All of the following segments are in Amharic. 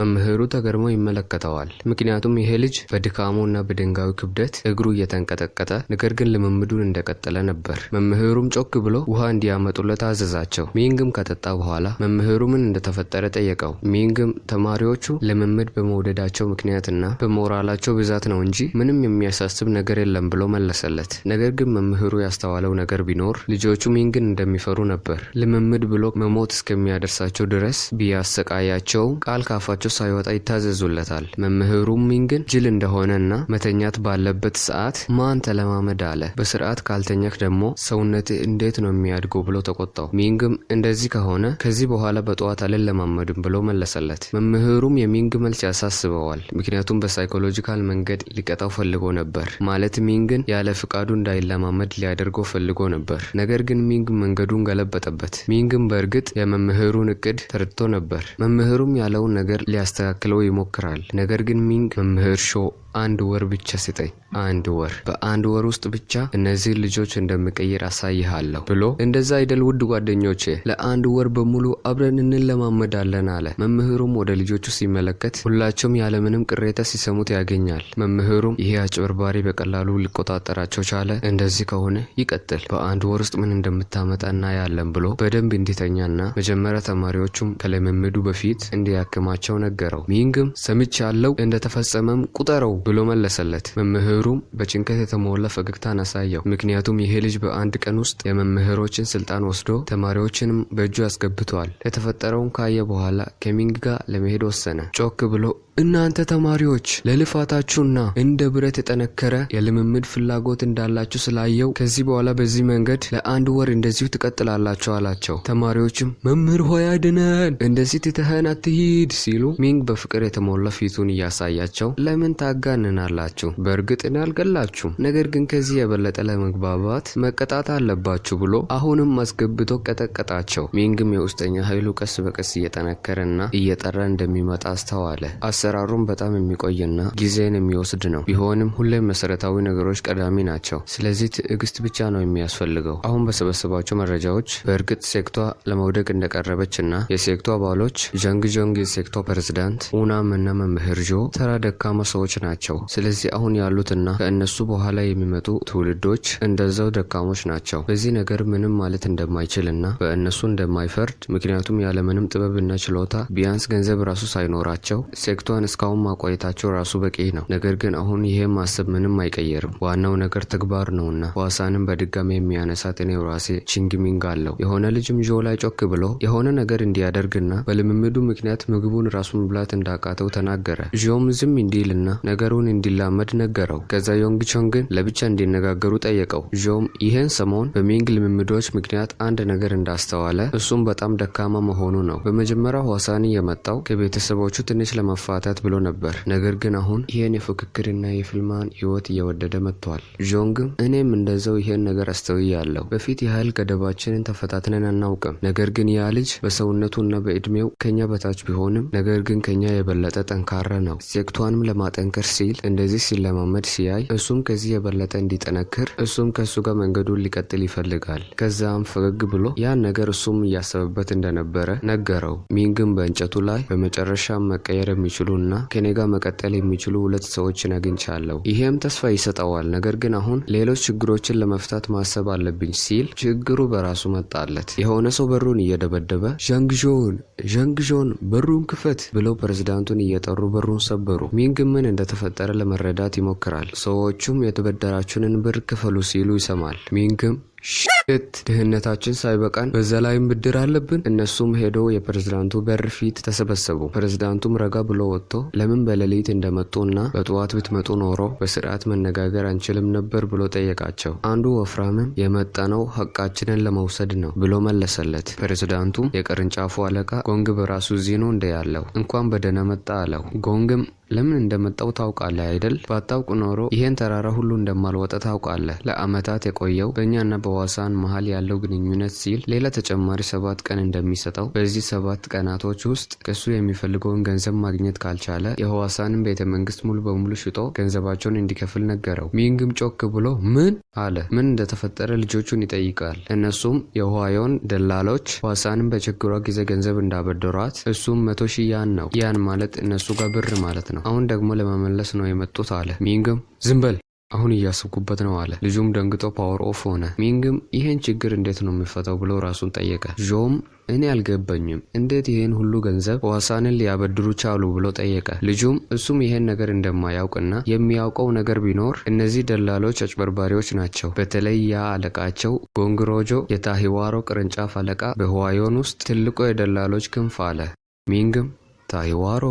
መምህሩ ተገርሞ ይመለከተዋል። ምክንያቱም ይሄ ልጅ በድካሙ እና በድንጋዩ ክብደት እግሩ እየተንቀጠቀጠ ነገር ግን ልምምዱን እንደቀጠለ ነበር። መምህሩም ጮክ ብሎ ውሃ እንዲያመጡለት አዘዛቸው። ሚንግም ከጠጣ በኋላ መምህሩ ምን እንደተፈጠረ ጠየቀው። ሚንግም ተማሪዎቹ ልምምድ በመውደዳቸው ምክንያትና በሞራላቸው ብዛት ነው እንጂ ምንም የሚያሳስብ ነገር የለም ብሎ መለሰለት። ነገር ግን መምህሩ ያስተዋለው ነገር ቢኖር ልጆቹ ሚንግን እንደሚፈሩ ነበር። ልምምድ ብሎ መሞት እስከሚያደርሳቸው ድረስ ቢያሰቃያቸውም ቃል ካፋቸው ሳይወጣ ይታዘዙለታል። መምህሩም ሚንግን ጅል እንደሆነና መተኛት ባለበት ሰዓት ማን ተለማመድ አለ። በስርዓት ካልተኛክ ደግሞ ሰውነትህ እንዴት ነው የሚያድገው ብሎ ተቆጣው። ሚንግም እንደዚህ ከሆነ ከዚህ በኋላ በጠዋት አልለማመድም ብሎ መለሰለት። መምህሩም የሚንግ መልስ ያሳስበዋል። ምክንያቱም በ psychological መንገድ ሊቀጣው ፈልጎ ነበር። ማለት ሚንግን ያለ ፍቃዱ እንዳይለማመድ ሊያደርገው ፈልጎ ነበር። ነገር ግን ሚንግ መንገዱን ገለበጠበት። ሚንግም በእርግጥ የመምህሩን እቅድ ተረድቶ ነበር። መምህሩም ያለውን ነገር ሊያስተካክለው ይሞክራል። ነገር ግን ሚንግ "መምህር ሾ፣ አንድ ወር ብቻ ስጠኝ፣ አንድ ወር፣ በአንድ ወር ውስጥ ብቻ እነዚህን ልጆች እንደምቀይር አሳይሃለሁ" ብሎ፣ "እንደዛ አይደል ውድ ጓደኞቼ፣ ለአንድ ወር በሙሉ አብረን እንለማመዳለን" አለ። መምህሩም ወደ ልጆቹ ሲመለከት ሁላቸውም ያለምንም ቅሬታ ሲሰሙት ያገኛል። መምህሩም ይሄ አጭበርባሪ በቀላሉ ሊቆጣጠራቸው ቻለ፣ እንደዚህ ከሆነ ይቀጥል፣ በአንድ ወር ውስጥ ምን እንደምታመጣ እናያለን ብሎ በደንብ እንዲተኛና መጀመሪያ ተማሪዎቹም ከልምምዱ በፊት እንዲያክማቸው ነገረው። ሚንግም "ሰምቻለሁ፣ እንደተፈጸመም ቁጠረው" ብሎ መለሰለት። መምህሩም በጭንቀት የተሞላ ፈገግታን አሳየው። ምክንያቱም ይሄ ልጅ በአንድ ቀን ውስጥ የመምህሮችን ስልጣን ወስዶ ተማሪዎችንም በእጁ አስገብቷል። የተፈጠረውን ካየ በኋላ ከሚንግ ጋር ለመሄድ ወሰነ። ጮክ ብሎ "እናንተ ተማሪዎች ለልፋታችሁና እንደ ብረት የጠነከረ የልምምድ ፍላጎት እንዳላችሁ ስላየው ከዚህ በኋላ በዚህ መንገድ ለአንድ ወር እንደዚሁ ትቀጥላላችሁ" አላቸው። ተማሪዎችም "መምህር ሆይ አድነን፣ እንደዚህ ትተኸን አትሂድ" ሲሉ ሚንግ በፍቅር የተሞላ ፊቱን እያሳያቸው "ለምን ታጋንናላችሁ? በእርግጥ እኔ አልገላችሁም፣ ነገር ግን ከዚህ የበለጠ ለመግባባት መቀጣት አለባችሁ" ብሎ አሁንም አስገብቶ ቀጠቀጣቸው። ሚንግም የውስጠኛ ኃይሉ ቀስ በቀስ እየጠነከረና እየጠራ እንደሚመጣ አስተዋለ። አሰራሩም በጣም የሚቆይና ጊዜን የሚወስድ ነው። ቢሆንም ሁሌም መሰረታዊ ነገሮች ቀዳሚ ናቸው። ስለዚህ ትዕግስት ብቻ ነው የሚያስፈልገው። አሁን በሰበሰባቸው መረጃዎች በእርግጥ ሴክቷ ለመውደቅ እንደቀረበች እና የሴክቱ አባሎች ዣንግ ጆንግ የሴክቷ ፕሬዝዳንት፣ ኡናም እና መምህር ዦ ተራ ደካማ ሰዎች ናቸው። ስለዚህ አሁን ያሉትና ከእነሱ በኋላ የሚመጡ ትውልዶች እንደዛው ደካሞች ናቸው። በዚህ ነገር ምንም ማለት እንደማይችል እና በእነሱ እንደማይፈርድ፣ ምክንያቱም ያለምንም ጥበብና ችሎታ ቢያንስ ገንዘብ ራሱ ሳይኖራቸው ሴክቷን እስካሁን ማቆየታቸው ራሱ በቂ ነው። ነገር ግን አሁን ይሄ ማሰብ ምንም አይቀየርም። ዋናው ነገር ተግባር ነውና ዋሳንም በድጋሚ የሚያነሳት እኔው ራሴ ቺንግሚንግ አለው። የሆነ ልጅም ዦ ላይ ጮክ ብሎ የሆነ ነገር እንዲያደርግና በልምምዱ ምክንያት ምግቡን ራሱ መብላት እንዳቃተው ተናገረ። ዦም ዝም እንዲልና ነገሩን እንዲላመድ ነገረው። ከዛ ዮንግ ቾንግን ለብቻ እንዲነጋገሩ ጠየቀው። ዦም ይህን ሰሞን በሚንግ ልምምዶች ምክንያት አንድ ነገር እንዳስተዋለ፣ እሱም በጣም ደካማ መሆኑ ነው። በመጀመሪያው ሆሳኒ የመጣው ከቤተሰቦቹ ትንሽ ለመፋታት ብሎ ነበር። ነገር ግን አሁን ይህን የፉክክርና የፍልማን ህይወት እየወደደ መጥቷል። ዦንግም እኔም እንደዛው ይሄን ነገር አስተውያለሁ። በፊት የኃይል ገደባችንን ተፈታትነን አናውቅም። ነገር ግን ያ ልጅ በሰውነቱና በእድሜው ከኛ በታች ቢሆንም ነገር ግን ከኛ የበለጠ ጠንካራ ነው። ሴክቷንም ለማጠንከር ሲል እንደዚህ ሲለማመድ ሲያይ እሱም ከዚህ የበለጠ እንዲጠነክር እሱም ከእሱ ጋር መንገዱን ሊቀጥል ይፈልጋል። ከዛም ፈገግ ብሎ ያን ነገር እሱም እያሰበበት እንደነበረ ነገረው። ሚንግም በእንጨቱ ላይ "በመጨረሻ መቀየር የሚችሉ እና ከኔ ጋር መቀጠል የሚችሉ ሁለት ሰዎችን አግኝቻለሁ። ይሄም ተስፋ ይሰጠዋል። ነገር ግን አሁን ሌሎች ችግሮችን ለመፍታት ማሰብ አለብኝ" ሲል ችግሩ በራሱ መጣለት። የሆነ ሰው በሩን እየደበደበ "ዣንግዦን፣ ዣንግዦን፣ በሩን ክፈት" ብለው ፕሬዝዳንቱን እየጠሩ በሩን ሰበሩ። ሚንግ ምን እንደተፈጠረ ለመረዳት ይሞክራል። ሰዎቹም "የተበደራችሁንን ብር ክፈሉ" ሲሉ ይሰማል። ሚንግም "Shit፣ ድህነታችን ሳይበቃን በዛ ላይም ብድር አለብን።" እነሱም ሄደው የፕሬዝዳንቱ በር ፊት ተሰበሰቡ። ፕሬዝዳንቱም ረጋ ብሎ ወጥቶ ለምን በሌሊት እንደመጡና በጠዋት ብትመጡ ኖሮ በስርዓት መነጋገር አንችልም ነበር ብሎ ጠየቃቸው። አንዱ ወፍራምም "የመጣነው ሀቃችንን ለመውሰድ ነው" ብሎ መለሰለት። ፕሬዝዳንቱም "የቅርንጫፉ አለቃ ጎንግ በራሱ እዚህ ነው እንደ ያለው? እንኳን በደህና መጣ" አለው። ጎንግም "ለምን እንደመጣው ታውቃለህ አይደል? ባታውቅ ኖሮ ይሄን ተራራ ሁሉ እንደማልወጣ ታውቃለህ። ለአመታት የቆየው በእኛና በዋሳን መሀል ያለው ግንኙነት ሲል ሌላ ተጨማሪ 7 ቀን እንደሚሰጠው፣ በዚህ 7 ቀናቶች ውስጥ ከሱ የሚፈልገውን ገንዘብ ማግኘት ካልቻለ የህዋሳንን ቤተ መንግስት ሙሉ በሙሉ ሽጦ ገንዘባቸውን እንዲከፍል ነገረው። ሚንግም ጮክ ብሎ ምን አለ? ምን እንደተፈጠረ ልጆቹን ይጠይቃል። እነሱም የህዋዮን ደላሎች ህዋሳንን በችግሯ ጊዜ ገንዘብ እንዳበደሯት፣ እሱም 100,000 ያን ነው። ያን ማለት እነሱ ጋር ብር ማለት ነው። አሁን ደግሞ ለመመለስ ነው የመጡት አለ። ሚንግም ዝም በል፣ አሁን እያሰብኩበት ነው አለ። ልጁም ደንግጦ power off ሆነ። ሚንግም ይህን ችግር እንዴት ነው የሚፈታው ብሎ ራሱን ጠየቀ። ዦም እኔ አልገባኝም፣ እንዴት ይህን ሁሉ ገንዘብ ህዋሳንን ሊያበድሩ ቻሉ ብሎ ጠየቀ። ልጁም እሱም ይሄን ነገር እንደማያውቅና የሚያውቀው ነገር ቢኖር እነዚህ ደላሎች አጭበርባሪዎች ናቸው። በተለይ ያ አለቃቸው ጎንግሮጆ የታሂዋሮ ቅርንጫፍ አለቃ በህዋዮን ውስጥ ትልቁ የደላሎች ክንፍ አለ። ሚንግም ታሂዋሮ፣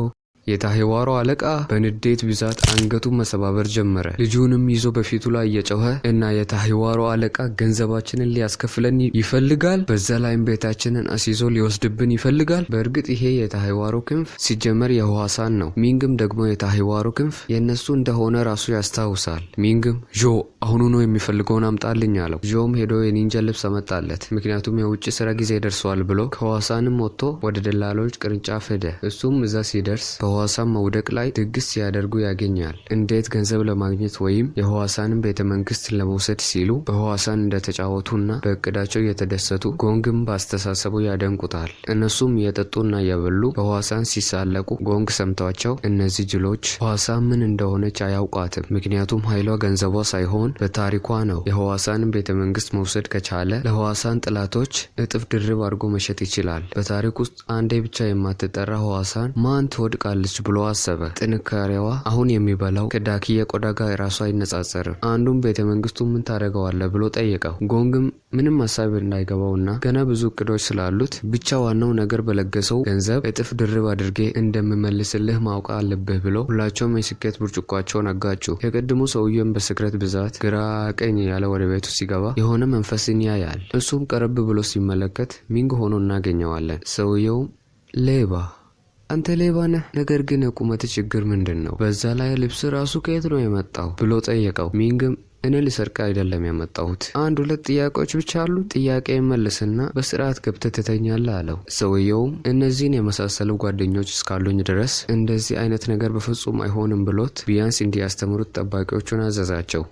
የታሂዋሮ አለቃ? በንዴት ብዛት አንገቱን መሰባበር ጀመረ። ልጁንም ይዞ በፊቱ ላይ እየጮኸ እና የታሂዋሮ አለቃ ገንዘባችንን ሊያስከፍለን ይፈልጋል። በዛ ላይም ቤታችንን አስይዞ ሊወስድብን ይፈልጋል። በእርግጥ ይሄ የታሂዋሮ ክንፍ ሲጀመር የህዋሳን ነው። ሚንግም ደግሞ የታሂዋሮ ክንፍ የእነሱ እንደሆነ ራሱ ያስታውሳል። ሚንግም ዦ፣ አሁኑ ነው የሚፈልገውን አምጣልኝ አለው። ዦም ሄዶ የ ninja ልብስ አመጣለት። ምክንያቱም የውጭ ስራ ጊዜ ደርሷል ብሎ ከህዋሳንም ወጥቶ ወደ ደላሎች ቅርንጫፍ ሄደ። እሱም እዛ ሲደርስ በህዋሳን መውደቅ ላይ ድግስ ሲያደርጉ ያገኛል። እንዴት ገንዘብ ለማግኘት ወይም የህዋሳንን ቤተ መንግስት ለመውሰድ ሲሉ በህዋሳን እንደተጫወቱና በእቅዳቸው እየተደሰቱ ጎንግም በአስተሳሰቡ ያደንቁታል። እነሱም እየጠጡና እየበሉ በህዋሳን ሲሳለቁ ጎንግ ሰምቷቸው እነዚህ ጅሎች ህዋሳን ምን እንደሆነች አያውቋትም። ምክንያቱም ኃይሏ ገንዘቧ ሳይሆን በታሪኳ ነው። የህዋሳንን ቤተ መንግስት መውሰድ ከቻለ ለህዋሳን ጠላቶች እጥፍ ድርብ አድርጎ መሸጥ ይችላል። በታሪክ ውስጥ አንዴ ብቻ የማትጠራ ህዋሳን ማን ትወድቃለች ብሎ አሰበ። ጥንካሬዋ አሁን የሚበላው ከዳክዬ ቆዳ ጋር ራሱ አይነጻጸርም። አንዱም ቤተ መንግስቱ ምን ታደርገዋለህ ብሎ ጠየቀው። ጎንግም ምንም ሀሳብ እንዳይገባውና ገና ብዙ እቅዶች ስላሉት ብቻ ዋናው ነገር በለገሰው ገንዘብ እጥፍ ድርብ አድርጌ እንደምመልስልህ ማወቅ አለብህ ብሎ ሁላቸውም የስኬት ብርጭቋቸውን አጋጩ። የቅድሙ ሰውዬም በስክረት ብዛት ግራ ቀኝ ያለ ወደ ቤቱ ሲገባ የሆነ መንፈስን ያያል። እሱም ቀረብ ብሎ ሲመለከት ሚንግ ሆኖ እናገኘዋለን። ሰውየውም ሌባ፣ አንተ ሌባ ነህ፣ ነገር ግን የቁመት ችግር ምንድን ነው? በዛ ላይ ልብስ ራሱ ከየት ነው የመጣው? ብሎ ጠየቀው። ሚንግም እኔ ልሰርቅ አይደለም የመጣሁት፣ አንድ ሁለት ጥያቄዎች ብቻ አሉ፣ ጥያቄ መልስና በስርዓት ገብተህ ትተኛለህ አለው። ሰውየውም እነዚህን የመሳሰሉ ጓደኞች እስካሉኝ ድረስ እንደዚህ አይነት ነገር በፍጹም አይሆንም ብሎት ቢያንስ እንዲያስተምሩት ጠባቂዎቹን አዘዛቸው።